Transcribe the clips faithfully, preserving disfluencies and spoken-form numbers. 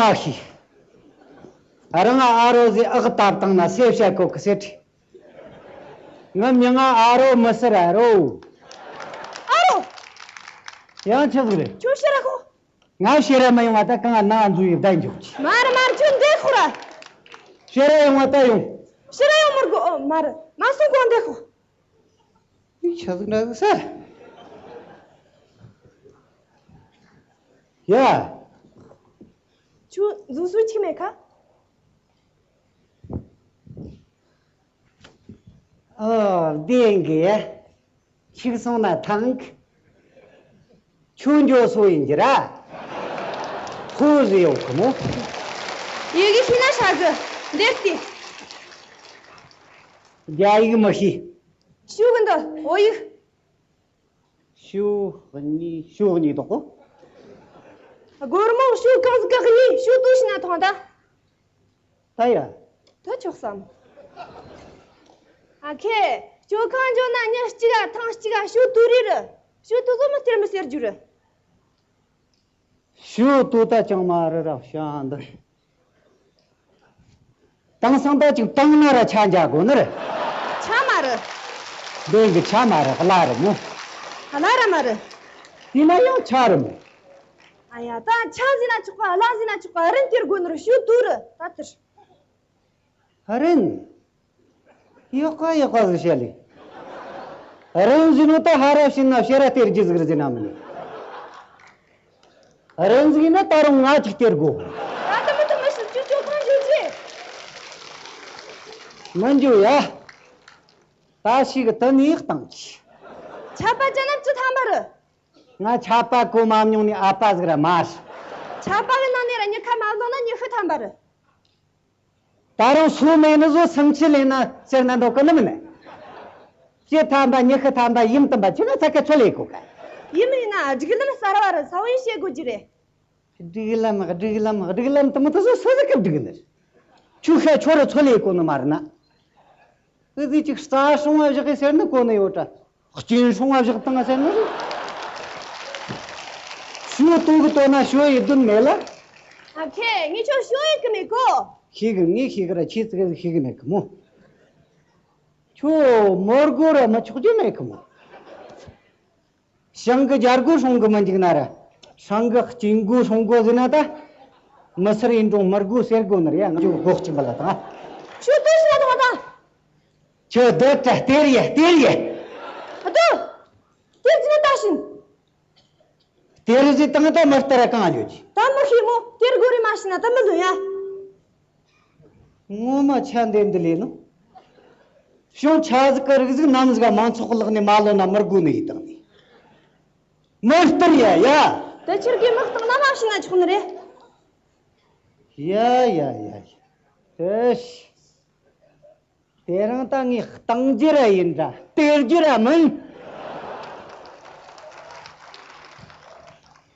ཨ་ཤི། རང་ང་ཨ་རོ་ཟེ་ཨག་ཏབ་དང་ན་སེ་བྱ་གོ་གི་སེ་ཁྲི། ང་མྱི་ང་ཨ་རོ་མི་སེར་ཨ་རོ། ཨ་རོ། ཡང་ཆི་ཟིག་རེད། ཁྱོད་ཕྱིར་ར་ཁོ། ང་ཕྱིར་ར་མི་ཡོང་བ་ད་གང་ང་ནང་འཛུལ་ཡི་བསྡད་འཇོག་གི། མར་མར་ཁྱོད་འདི་ཁོ་ར། ཕྱིར་ར་ཡོང་བ་ད་ཡོང་། ཕྱིར་ར་ཡོང་མི་དགོ། ཨོ་མར་མ་སོང་གོ་འདི་ཁོ། ཆི་ཟིག་འདྲ་ཟིག་ས། ཡ། ཁྱོད་འཛུལ་སུ་ཆི་མེད་ཁ། ཨོ་བདེན་གི། ཁྱིག་སོང་ན་ཐང་གི། ཁྱོད་འགྱོ་སོ་ཡིན་གྱི་ར། ཁོ་ཟི་ཡོང་གི་མོ། ཡི་གེ་ཤེས་ན་ཧྲ་གི། འདེབས་ཏེ། རྒྱ་ཡིག་མི་ཤེས། ཤུ་གི་འདི་བོད་ཡིག་ཤུ་གཉིས། ཤུ་གཉིས་དོག་གོ། སྒོར་མོ་ཤུ་གང་ཟིག་ག་གཉིས། ཤུ་དུ་ཤི་ན་ཐང་ད། ད་ཡ། ད་ཆོག་སམ། ཨ་ཁེ། སྤྱོད་ཁང་འཇོག་ན་ཉི་གཅིག་ག་ཐང་གཅིག་ག་ཤུ་དུ་རི་རུ། ཤུ་དུ་ཟོ་མི་སྟེར་མི་ཟེར་རྒྱུ་རུ། ཤུ་དུ་ད་ཅང་མ་རི་ར་ཤ་འདི། དེང་སང་ད་ཅིག་བཏང་ན་ར་ཆ་འཇའ་དགོ་ནི་རེད། ཆ་མ་རེད། འདི་གི་ཆ་མ་རེད། གླ་རེད་མོ། གླ་ར་མ་རེད། དེ་ན་ཡང་ཆ་རེད་མོ། ཨ་ཡ། ད་ཆ་ཟིན་ན་ཆོག་ག་གླ་ཟིན་ན་ཆོག་ག་རིན་སྟེར་དགོ་ནི་རེད། ཤུ་དུ་རེད་ད་དེར། རིན། ཡག་ག་ཡག་ག་ཟིག་བཤད་ལེ། རིན་ཟིན་ནོ་ད་ཧ་ར་བྱིན་ན་ཕྱིར་ར་སྟེར་རྒྱུ་ཟིག་རེད་ཟེར་ན་མིན་ནི། རིན་ཟིག་ཡིན་ན་ད་རུང་ང་ཅིག་སྟེར་དགོ། ད་ད་མི་ཐུབ་མི་ཤི་ཅུ་ཅོ་ཁང་ཞུ་རྒྱུ། མི་འཇུ་ཡ། ད་ཞིག་དུ་ནས་བཏང་གི། ཆད་པ་ཅན་ན་བཅུ་ཐམ་པ་རེད། ང་ཆད་པ་གོ་མ་མྱོང་ནི་ཨ་ཕ་ཟིག་ར་མ་རེད། ཆད་པ་གི་ནང་ནས་ར་ཉི་ཁ་མ་བཟུང་ན་ཉི་ཤུ་ཐམ་པ་རེད། ད་རུང་སུ་མེད་ནི་བཟོ་སུམ་ཅུ་ལེན་ན་ཟེར་ན་འདོད་གི་ནི་མིན་ནི། བཅུ་ཐམ་པ་ཉི་ཤུ་ཐམ་པ་ཡིན་དམ་པ་ཁྱོད་ལ་ཚ་ཁ་ཚོད་ལས་གོ་ག་ཡིན་མིན་ན་སྒྲིག་ལམ་གསར་བ་རུ་ས་བོན་བྱེད་དགོས་ཀྱི་རེད། སྒྲིག་ལམ་སྒྲིག་ལམ་སྒྲིག་ལམ་དུ་མི་དུ་བཟོ་སུ་ཟིག་གི་སྒྲིག་ནི། ཆུ་ཤ་ཆོ་རུ་ཚོད་ལས་གོ་ནི་མ་རེད་ན། ཨི་ཟི་ཅིག་རྩྭ་སྲུང་བ་བཞག་གི་ཟེར་ནི་གོ་ནི་ཡོད་དྲ། གཅིན་སྲུང་བ་བཞག་བཏང་ཟེར་ནི་རེད། ཤུ་དུ་གི་དོ་ན་ཤོ་ཡི་དོན་མེད་ལ། ཨ་ཁེ། ངས་ཁྱོད་ཤོ་ཡི་གི་མེད་གོ། ཤེས་གི། ངས་ཤེས་གི་ར་ཁྱེད་ཙི་གི་ཤེས་གི་མེད་གི་མོ། ཁྱོད་མོར་གོ་ར་མི་ཆོག་རྒྱུ་མེད་གི་མོ། ཤང་གི་རྒྱལ་སྒོ་སྲུང་གི་མི་འཇུག་ན་ར། ཤང་གི་གཅིན་སྒོ་སྲུང་དགོ་ཟེར་ན་ད། མི་སེར་ཡིན་རུང་མི་དགོ་ཟེར་དགོ་ནི་རེད་ཡ། ང་ཚོ་སྒོ་གཅིག་པ་ལ་དང་། ཁྱོད་དུ་ཤི་ན་དང་དང་། ཁྱོད་སྡོད་དྲ་སྟེར་ཡ་སྟེར་ཡ། ཨ་དུ། སྟེར་གྱི་ན་ད་ཤིན། སྟེར་ཟིག་བཏང་ད་མི་སྟེར་ར་གང་ཡོད་ཀྱི། ད་མི་ཤེས་མོ། སྟེར་དགོས་རེད་མ་ཤེས་ན་ད་མི་ལོན་ཡ། ངོ་མ་ཆ་འདེབས་འདི་ལས་ནོ། བྱུང་ཆ་ཟིག་གི་རིགས་ཟིག་ནམ་ཟིག་མང་ཚོགས་ལག་ནས་མ་ལོན་ན་མི་དགོས་ནི་ཡིན་དང་ནི། མི་སྟེར་ཡ་ཡ། དེ་ཕྱིར་གི་མི་བཏང་ན་མ་ཤེས་ན་ཆོག་ནི་རེད། ཡ་ཡ་ཡ་ཡ། ཨེ་ཤི། དེ་རིང་ད་ངས་གཏང་རྒྱུ་ར་ཡིན་དྲ་སྟེར་རྒྱུ་ར་མིན།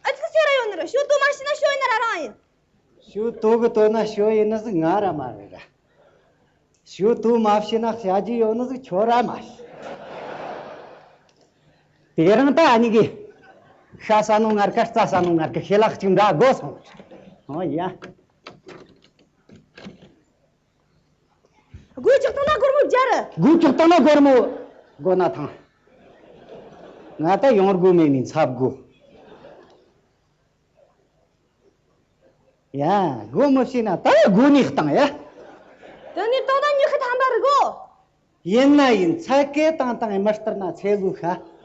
ཨ་ཅིག་ཟེར་ར་ཡོད་ནི་རེད། ཤོ་དུ་མ་ཤི་ན་ཤོ་ཡིན་ན་ར་རང་ཡིན། ཤོ་དུ་གི་དོ་ན་ཤོ་ཡིན་ནི་ཟིག་ང་ར་མ་རེད་ར། ཤོ་དུ་མ་ཤི་ན་བྱ་རྒྱུ་ཡོད་ནི་ཟིག་ཁྱོད་ར་མ་ཤི། དེ་རིང་ད་ཨ་ནི་གི་ཤ་ཟ་ནོ་ངར་ག་རྩྭ་ཟ་ནོ་ངར་ག་ཤེ་ལག་གཅིག་འདྲ་དགོས་སོང་། ཨོ་ཡ། སྒོ་ལྕགས་བཏང་ན་སྒོར་མོ་བརྒྱ་རེད། སྒོ་ལྕགས་བཏང་ན་སྒོར་མོ། སྒོ་ན་ཐང་། ང་ད་ཡོང་སྒོ་མེད་ནི་འཚབ་སྒོ། ཡ། སྒོ་མི་ཤེས་ན་ད་སྒོ་ནས་བཏང་ཡ། དེ་ནས་བཏང་ན་ཉི་ཤུ་ཐམ་པ་རེད་གོ། ཡིན་ན་ཡིན། ཚད་སྐད་བཏང་བཏང་མི་སྟེར་ན་ཚད་ལུགས་ཤ།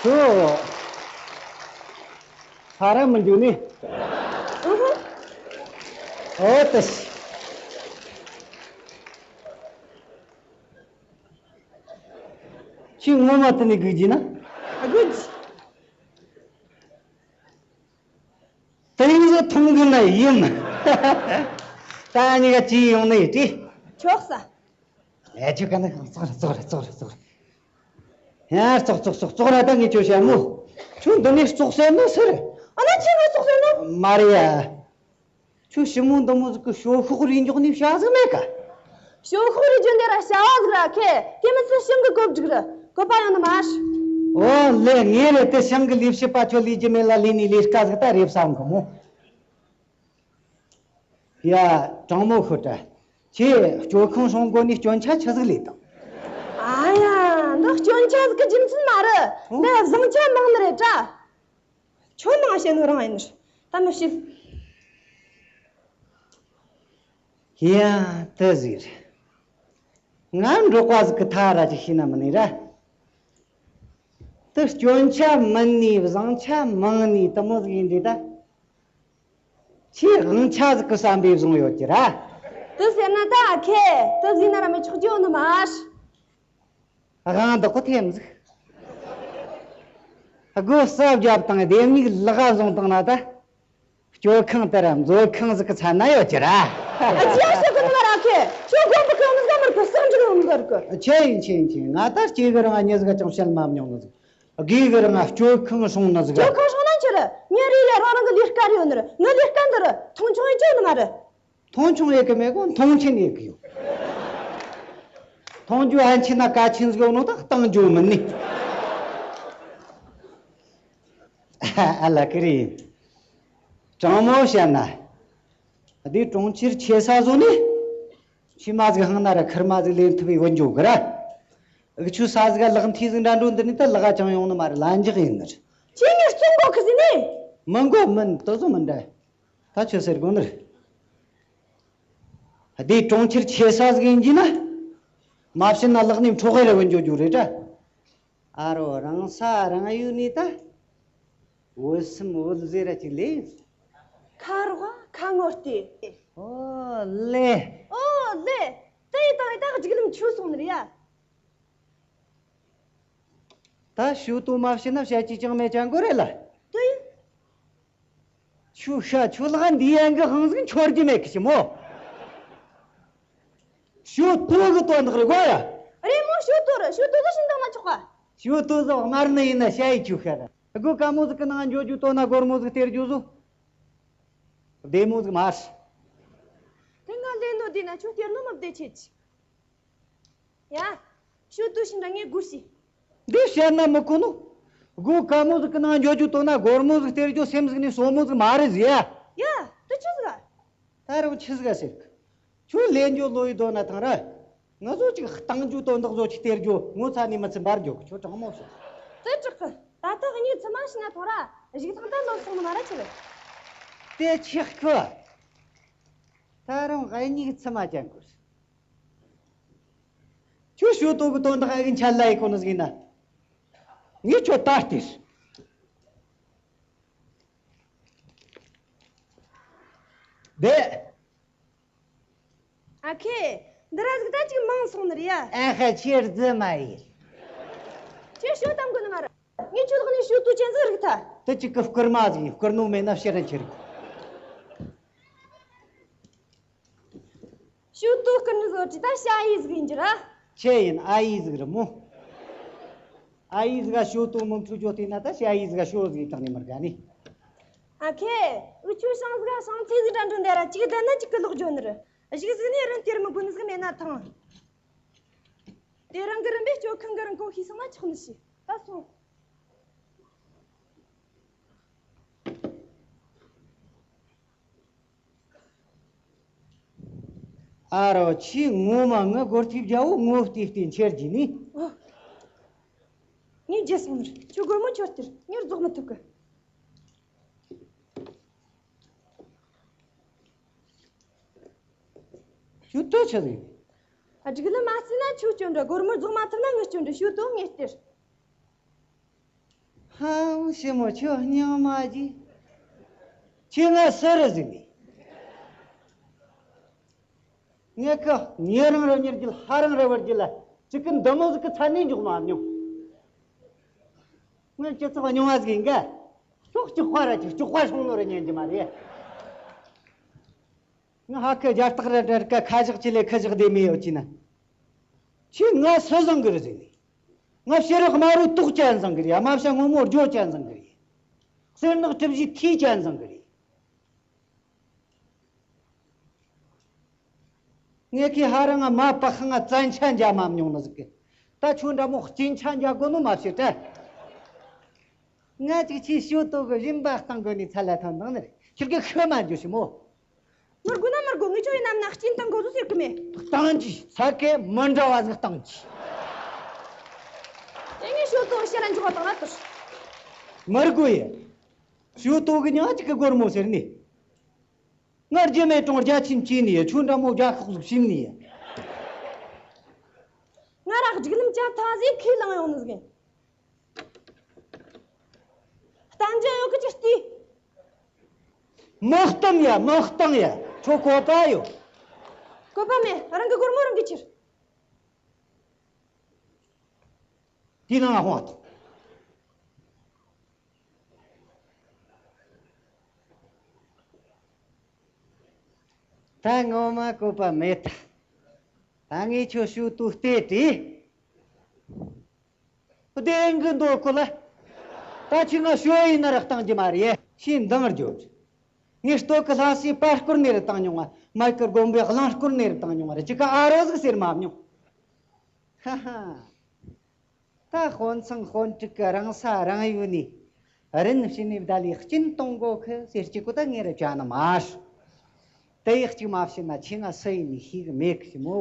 ཁྱོད། ཧ་ར་མི་འཇུག་ནི། ཨུ་ཧུ། ཨོ་ཏི་ཤི། ཁྱོད་ངོ་མ་དེ་ནས་སྒུག་རྒྱུ་ན། སྒུག་རྒྱུ། དེ་རིང་ཟིག་མཐོང་གི་ན་ཡིན། ད་ནི་ག་ཅི་ཡོང་ནི་ཡིན་ཏེ། ཆོག་ས། ཨེ་ཆོ་ག་ན་ཙོག་ར་ཙོག་ར་ཙོག་ར་ཙོག་ར། ཡ་ཙོག་ཙོག་ཙོག་ཙོག་ར་ད་ངས་ཁྱོད་བཤད་མོ། ཁྱོད་འདི་ནས་ཙོག་ཟེར་ནོ་ཟེར། ཨ་ན་ཁྱོད་ང་ཙོག་ཟེར་ནོ། མ་རེད་ཡ། ཁྱོད་ཞི་མོ་འདི་མོ་ཟིག་གི་ཞོ་ཤོག་རིགས་འཇོག་ནས་བྱ་ཟིག་མེད་ག་ཞོག་ཁོག་རི་ཇོན་དེ་ར་བྱ་བ་ཟིག་ར་ཁེ། དེ་མི་ཚེ་ཞིང་གི་གོ་སྒྲིག་རི་གོ་པ་ཡང་ནི་མ་ཤི། ཨོ་ལེ། ངས་རེད་དེ་ཞིང་གི་ལས་བྱེད་པ་ཁྱོད་ལས་རྒྱུ་མེད་ལ་ལས་ནི་ལས་ཀ་ཟིག་ད་རེབ་བསམ་གི་མོ། ཡ། དྲང་མོ་ཤོད་དྲ། ཁྱེད་སྐྱོ་ཁང་སྲུང་དགོ་ནི་སྐྱོན་ཆ་ཆི་ཟིག་ལས་དང་། ཨ་ཡ། འདི་སྐྱོན་ཆ་ཟིག་གི་རྒྱུ་མཚན་མ་རེད། འདི་བཟང་ཆ་མང་ནི་རེད་དྲ། ཁྱོད་ནང་བཤད་ནོ་རང་ཡིན་ནི་ད་མི་བཤད། ཡ། དེ་ཟིག་རེད། ང་འབྲོག་པ་ཟིག་གི་ཐ་ར་ཅིག་ཤེས་ན་མི་ནི་ར། དེ་སྐྱོན་ཆ་མིན་ནི་བཟང་ཆ་མང་ནི་དེ་མོ་ཟིག་ཡིན་དེ་ད། ཁྱེད་དབང་ཆ་ཟིག་གི་བསམ་པའི་བཟུང་ཡོད་ཀྱི་ར། དེ་ཟེར་ན་ད་ཁེ་དེ་ཟིན་ན་ར་མི་ཆོག་རྒྱུ་ནི་མ་ཤི། དབང་འདི་ཀོ་ཐེམ་ཟིག་སྒོ་ས་བརྒྱབ་དང་ལྡེམ་མིག་ལག་བཟུང་བཏང་ན་ད། སྐྱོ་ཁང་དེ་ར་མཛོད་ཁང་ཟིག་གི་ཚ་ན་ཡོད་ཀྱི་ར། ཨ་ཅི་ཡ་ཤི་གི་ནི་མ་ར་ཁེ། ཁྱོད་དགོན་པ་གང་ནི་ཟ་མར་གི་སང་འགྲིག་ཡོང་གི་ར་གི། ཆེ་ཡིན་ཆེ་ཡིན་ཆེ་ཡིན། ང་ད་སྐྱེ་གི་རང་ཉེ་ཟིག་ཅང་བཤད་མ་མྱོང་ནི་ཟིག་དགེ་གི་རང་སྐྱོ་ཁང་སྲུང་ནི་ཟིག་སྐྱོ་ཁང་སྲུང་ན་ཆི་རེད། ཉིན་རེ་ལ་རང་རང་གི་ལས་ཀ་ཡོད་ནི་རེད། ངའི་ལས་ཀ་འདི་རུ་མཐོང་ཆུང་ཡེ་ཅོ་ནི་མ་རེད། མཐོང་ཆུང་ཡེ་གི་མེད་གོ། མཐོང་ཆེན་ཡེ་གི་ཡོད། མཐོང་རྒྱུ་ཧན་ཆེ་ན་ཀ་ཆེན་ཟིག་ཡོད་ནོ་ད་གཏང་རྒྱུ་མིན་ནི། ཨ་ལ་ཀི་རི། དྲང་མོ་བཤད་ན། འདི་གྲོང་ཁྱེར་ཆེ་ས་བཟོ་ནི། ཕྱི་མ་ཟིག་ཧང་ན་ར་ཁིར་མ་ཟིག་ལེན་ཐུབ་པའི་བུ་འཇོག་གི་ར། འུ་ཆུ་ས་ཟིག་ལག་མཐིལ་ཟིག་འདྲ་འགྲོ་འདི་ནི་ད་ལག་ཅང་ཡོང་ནི་མ་རེད། ལ་འཇག་ཡིན་ནི་རེད། ཁྱེད་ངས་རྩོམ་གོ་ཁི་ཟིན་ནི། མི་འགོ་མིན་དུ་བཟོ་མི་འདྲ། ད་ཆི་ཟེར་དགོས་ནི་རེད། འདི་གྲོང་ཁྱེར་ཆེ་ས་ཟིག་ཡིན་གྱི་ན། མ་བྱིན་ན་ལག་ནས་འཕྲོག་གི་རེ་བུ་འཇོག་རྒྱུ་རེད་དྲ། ཨ་རོ་རང་ས་རང་ཡུལ་ནས་ད། འོད་སེམས་འོད་ཟེར་ར་ཅིག་ལས། ཁ་རོག་ཁ་ངོ་སྟེ། ཨོ་ལེ། ཨོ་ལེ། ད་ཡི་ད་ཡི་ད་སྒྲིག་ལམ་ཆུ་སོང་ནི་རེད་ཡ། ད་ཞུ་ཏོ་མ་བྱིན་ན་བཤད་ཀྱི་ཅང་མེད་ཅང་གོ་རེད་ལ། དེ་ཡིན། ཆུ་ཤ་ཆུ་ལག་འདི་ཡན་གི་ཧང་ཟིག་འཆོར་གྱི་མེད་གི་ཞི་མོ། ཞུ་ཏོ་གི་དོན་དག་རེད་གོ་ཡ། རེད་མོ། ཞུ་ཏོ་རེད། ཞུ་ཏོ་ཟིག་ཤིན་ཏང་མ་ཆོག་ག་ཞུ་ཏོ་ཟིག་དམར་ནི་ཡིན་ན་ཤ་ཡི་ཆུ་ཤ་ར་སྒོ་དཀར་མོ་ཟིག་གི་ནང་འཇོ་རྒྱུ་ཏོ་ན་སྒོར་མོ་ཟིག་སྟེར་རྒྱུ་ཟོ། བདེ་མོ་ཟིག་མ་རེད། དེ་ང་ལས་ནོ་དེ་ན་ཆུ་སྟེར་ནོ་མི་བདེ་ཆེ་ཆེ། ཡ། ཞུ་ཏུ་ཤི་འདྲ་ངས་དགོས་ཤི། འདི་བཤད་ན་མི་གོ་ནོ། སྒོ་དཀར་མོ་ཟིག་གི་ནང་འཇོ་རྒྱུ་ཏོ་ན་སྒོར་མོ་ཟིག་སྟེར་རྒྱུ་སེམས་ཟིག་ནས་སོ་མོ་ཟིག་མ་རེད་ཟེ་ཡ། ཡ། དུ་ཆི་ཟིག་ག་ད་རུང་ཆི་ཟིག་ག་ཟེར། ཁྱོད་ལས་འཇོ་ལོ་ཡི་དོ་ན་ཐང་ར། ང་ཚོ་ཅིག་གཏང་རྒྱུ་དོན་དག་བཟོ་ཅིག་སྟེར་རྒྱུ་ངོ་ཚ་ནས་མི་ཚིམ་པར་འཇོག་ཁྱོད་དྲང་མོ་ཤོད། དུ་དྲག་གི་ད་ཐག་གཉིས་ཚི་མ་ཤི་ན་ཐང་ར་གཞུག་ཐང་ད་ལོ་སོང་ནི་མ་ར་ཆི་རེད། དེ་ཆག་གི་ད་རུང་གཉིས་ཚི་མ་ཅན་གོ་ཁྱོད་ཞུ་ཏོ་གི་དོན་དག་ཨེ་གི་འཆལ་ལ་ཡི་ཁོ་ནི་ཟིག་ཡིན་ན། ངས་ཁྱོད་ད་སྟེར། དེ། ཨ་ཁེ། འདི་ར་ཟིག་ད་ཅིག་མང་སོང་ནི་རེད་ཡ། ཨ་ཧ་ཁྱེད་རྫི་མ་ཡིན། ཁྱེད་ཞོ་གཏམ་གོ་ནི་མ་ར། ངས་ཁྱོད་ལག་ནས་ཞོ་ཏོ་ཅན་ཟིག་རིག་ཐལ། དེ་ཅིག་གི་བསྐུར་མ་ཟིག་ཡིན། བསྐུར་ནོ་མེད་ན་ཕྱིར་ར་འཁྱེར་དགོས། ཞུ་ཏོ་ཀུན་བཟོ་ཅི་ད་ཤ་ཡི་ཟིག་ཡིན་གྱི་ར། ཆེ་ཡིན། ཨ་ཡི་ཟིག་རི་མོ། ཨ་ཡི་ཟིག་ག་ཞུ་ཏོ་མུ་ཁྲུ་ཅོ་དེ་ན་ད་ཤ་ཡི་ཟིག་ག་ཞོ་ཟིག་བཏང་ནས་མར་ག་ནི། ཨ་ཁེ། འུ་ཆོ་ཤང་ཟིག་ག་ཤང་ཚེ་ཟིག་འདྲ་འདྲ་འདི་ར་གཅིག་བསྡད་ན་གཅིག་གི་ལོག་འཇོ་ནི་རེད། གཞུག་ཟིག་ནས་རང་སྟེར་མི་དགོས་ནི་ཟིག་མེད་ན་ཐང་། དེ་རང་གི་རིམ་པས་ཅོ་ཁང་གི་རང་གོ་ཤེས་སོང་ན་ཆོག་ནི་ཞིག་ད་སོང་། ཨ་རོ་ཁྱི་ངོ་མ་ང་སྒོར་ཐིག་རྒྱ་བོ་ངོ་བལྟས་བལྟས་འཆེར་གྱི་ནི། ཨོ། ངས་བརྗེད་སོང་ནི་རེད། ཁྱོད་སྒོར་མོ་ཁྱོད་སྟེར། ངས་རྫོགས་མི་ཐུབ་གི། ཁྱོད་ལྟོས་ཆི་ཟིག་ཡིན། ཨ་སྒྲིག་ལ་མ་བརྩིས་ན་ཁྱོད་སྐྱོན་འགྲོ། སྒོར་མོ་རྫོགས་མ་ཐུབ་ན་ངས་སྐྱོན་འགྲོ། ཞུ་དོ་ངས་སྟེར། ཧང་ཞི་མོ་ཁྱོད་སྙིང་མ་རྗེ། ཁྱོད་ང་སུ་རེད་ཟེར་ནས། ངས་ཁ་ཉེ་རང་ར་ཉེར་རྒྱུ་ལ་ཧ་རང་ར་བར་རྒྱུ་ལ་ཅིག་གི་འདི་མོ་ཟིག་གི་ཚ་ནས་འཇོག་མ་མྱོང་། ངས་སྤྱི་ཚོགས་རྙིང་བ་ཟིག་ཡིན་ག་ཤོག་ཅིག་དཔའ་ར་ཅིག་ཅོག་པ་སྲུང་ནོ་ར་ཉན་རྒྱུ་མ་རེད། ང་ཧ་ཁི་རྒྱ་སྟག་ར་འདྲ་ཀ་ཁ་བཞག་ཅི་ལས་ཁི་བཞག་བསྡད་མེད་ཡོད་ཀྱི་ན། ཁྱོས་ང་སུ་བཟང་གི་རེད་ཟེར་ནས། ང་ཕྱི་རོལ་དམར་རོ་ཏོག་ཅན་བཟང་གི་རེད། དམར་ཤ་སྔོན་མོ་རྒྱོ་ཅན་བཟང་གི་རེད། གསེར་ནག་གྲིབ་བཞི་ཐིག་ཅན་བཟང་གི་རེད། ངས་ཁྱེད་ཧ་རང་ང་མ་པ་ཁང་ང་བཙན་ཆ་འཇལ་མ་མྱོང་ནི་ཟིག་གི། ད་ཁྱོད་འདྲ་མོ་སྐྱིན་ཆ་འཇལ་དགོས་ནོ་མ་བྱེད་དྲ། ང་ཅིག་ཁྱེད་ཞོ་ཏོ་གི་རིན་པ་གཏང་དགོས་ནི་ཚད་ལ་ཐོན་དང་ནི་རེད། ཁྱེད་ཀྱི་ཤི་མ་འཇོ་ཤི་མོ། མི་དགོས་ན་མི་དགོས། ངས་ཁྱོད་ཡིན་ནམ་ན་སྐྱིན་གཏང་དགོས་ཟིག་ཟེར་གི་མེད། གཏང་གྱིས། ས་ཀའི་མི་འདྲ་བ་ཟིག་གཏང་གྱིས། དེ་ངས་ཞོ་ཏོ་ཕྱིར་ར་འཇོག་བཏང་ན་དུ། མི་དགོས་ཡ། ཞོ་ཏོ་གི་ཉག་ཅིག་གི་སྒོར་མོ་ཟེར་ནི། ང་རྒྱུ་མེད་གྲོང་རྒྱ་ཆེན་གྱིས་ནི་ཡ། ཁྱོད་འདྲ་མོ་རྒྱ་ཁོག་ཟིག་ཕྱིན་ནི་ཡ། ང་ར་སྒྲིག་ལམ་ཅན་ཐང་ཟིག་ཁས་བླངས་ཡོང་ནི་ཟིག་ཡིན། གཏམ་རྒྱུ་ཡོད་གི་ཅི་སྟེ། མི་གཏམ་ཡ། མི་གཏམ་ཡ། ཁྱོད་བཀོད་པ་ཡོད། བཀོད་པ་མེད། རང་གི་སྒོར་མོ་རང་གིས་ཁྱེར། དེའི་ནང་ང་ཧོང་ཐོང་། ད་ངོ་མ་བཀོད་པ་མེད་ད། ད་ངས་ཁྱོད་ཞུ་དུ་བལྟས་ཏེ། བདེན་གི་འདོད་གོ་ལ། ད་ཁྱོད་ང་ཞོ་ཡིན་ན་ར་གཏང་རྒྱུ་མ་རེད། ཁྱེད་འདང་རྒྱོབ། ངས་སྟོད་གི་ལྷ་སའི་པར་སྐོར་ནས་ར་བཏང་མྱོང་བ། སྨད་གི་དགོན་པའི་གླིང་སྐོར་ནས་ར་བཏང་མྱོང་བ་རེད། ཅི་ག་ཨ་རོ་ཟིག་ཟེར་མ་མྱོང་། ཧ་ཧ། ད་དཔོན་ཚང་དཔོན་ཕྲུག་གི་རང་ས་རང་ཡུལ་ནས་རིན་བྱིན་ནས་བསྡད་ལས་སྐྱིན་གཏོང་དགོས་ཁི་ཟེར་གཅིག་གོ་ད་ངས་ར་བྱ་ནི་མ་ཤི། དེ་ཡི་གཅིག་མ་བྱིན་ན་ཁྱེད་ང་སུ་ཡིན་ནས་ཤེས་གི་མེད་གི་ཞི་མོ།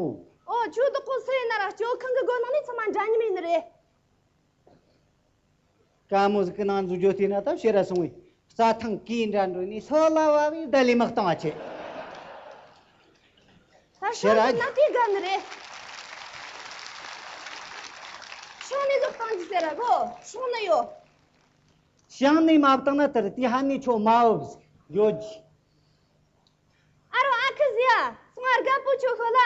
ཨོ་ཁྱོད་དག་གོ་སུ་ཡིན་ན་ར་སྐྱོ་ཁང་གི་སྒོ་ནང་ནས་ཚང་མ་འདྲ་མཉམ་ཡིན་ནི་རེད། དཀའ་མོ་ཟིག་གི་ནང་འཛུལ་རྒྱུ་དེ་ན་ད་ཕྱིར་ར་སོང་བས་རྩྭ་ཐང་གིས་འདྲ་འགྲོ་ནས་སོ་ལ་བ་བས་བསྡད་ལས་མི་གཏོང་བ་ཆེ། ད་ཤི་ར་ཤོང་ན་དེ་དགའ་ནི་རེད། ཤོང་ནས་ཟོག་བཏང་རྒྱུ་ཟེར་ར་གོ་ཤོང་ནི་ཡོད། ཤང་ནས་མ་བཏང་ན་དེར་དེ་ཧ་ནས་ཁྱོད་མ་འོབ་ཟིག་ཡོད་ཀྱི། ཨ་རོ་ཨ་ཁུ་ཟི་ཡ། སོང་ཨ་རྒད་པོ་ཁྱོད་ཤོད་ལ།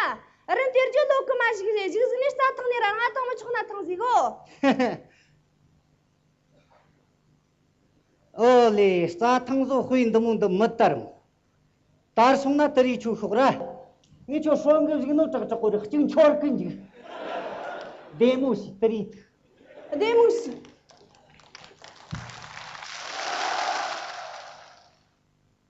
རིན་སྟེར་རྒྱུ་ལོག་གི་མ་ཞིག་རེད། ཞིག་ཟིག་ནས་རྩྭ་ཐང་ནས་ར་ང་ཐང་མི་ཆོག་ན་ཐང་ཟིག་གོ། ཨོ་ལེ། རྩྭ་ཐང་བཟོ་དཔེ་འདི་མོ་འདི་མི་དར་མོ། དར་སོང་ན་དེ་རིགས་ཆུ་ཤོག་ར། ངས་ཁྱོད་སྲོན་གི་བཞུགས་ནོ་དྲག་དྲག་གོ་རེ་གཅིག་འཆོར་གི་འཇུག་བདེ་མོ་ཞིག་དེ་རིགས་ཐུག་བདེ་མོ་ཞིག